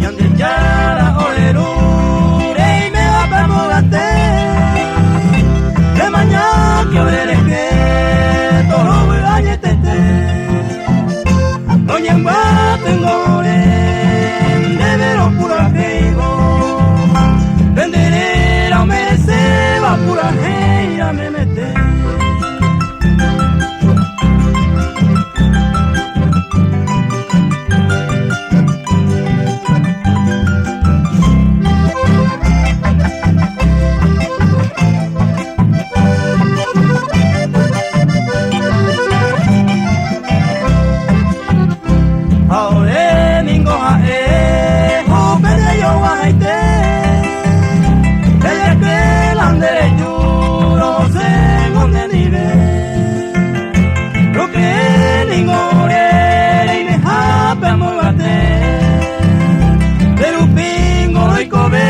Ñandejára ore Ru, reiméva pe amogate, remañáke ore rehe torovy añetete. Roñembyatýngo ore ndéve ropurahéivo, pe nde réra omereséva purahéira memete. Ha ore ningo ha'e upe rejoguahaite, Ejeke la nde reju rosẽngo nendive. Roke ningo ore reimehápe amoyvate, nde rupíngo roikove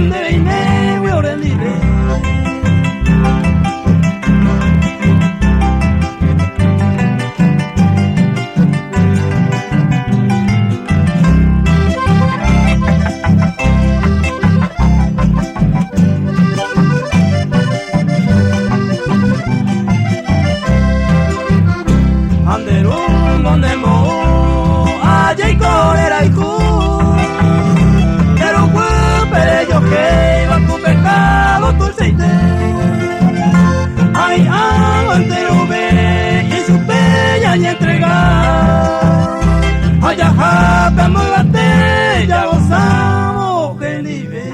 nde reimégui orendive. Ha nde rumbo nembou ajeiko rerayhu, nde ruguýpe rejohéiva ku pekádo tuichaite. Ha hi'ãva enterove ichupe ñañentrega, ha jahápe amo yvate jagosávo hendive.